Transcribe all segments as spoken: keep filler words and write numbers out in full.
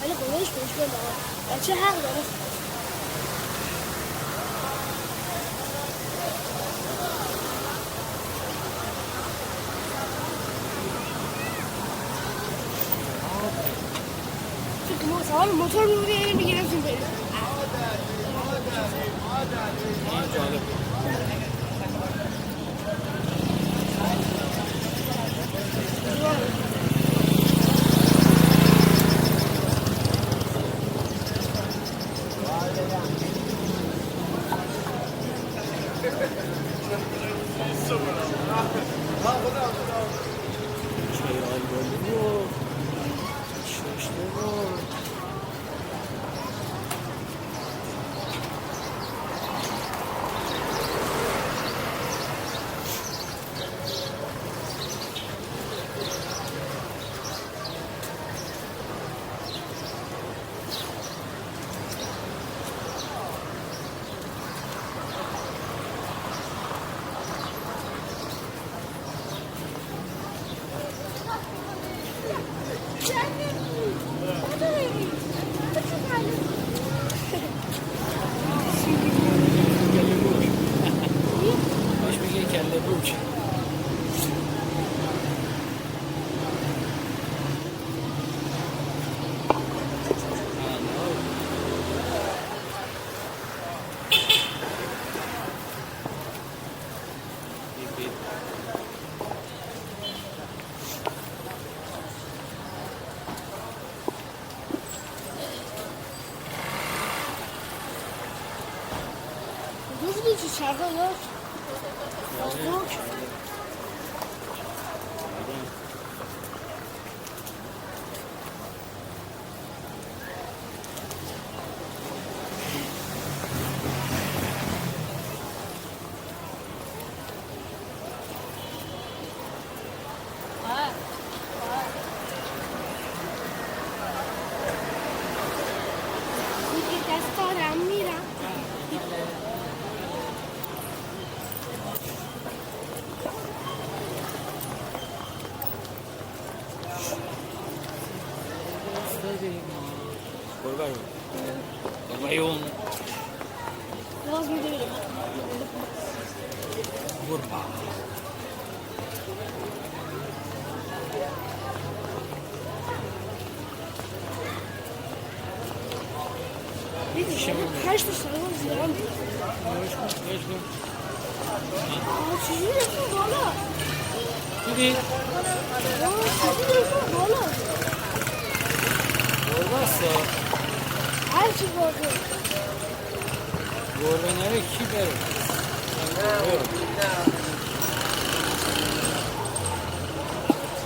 ولی خودش خوشگل داره. بچه حق داره. چون که ما سوار موتور بودیم، می‌گرفتیم بریم. این جالب. چای آلبالو و ششتر و کله بوک. بهش می‌گه کله بوک. دوست چی چرخه داشت؟ قربان. قربان. قربان. هشت سال زیاد. آه، چجوری رفتیم بالا؟ دیدی؟ آه، چجوری رفتیم بالا؟ بالاست. هر چی باشه. گربه نره کی بره؟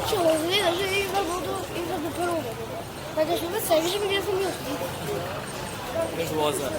چه حوصله داشته، این ور برد و این ور دوپر اومد. برگشت می‌گه سرویس می‌گرفتم می‌افتاد. به دوازده.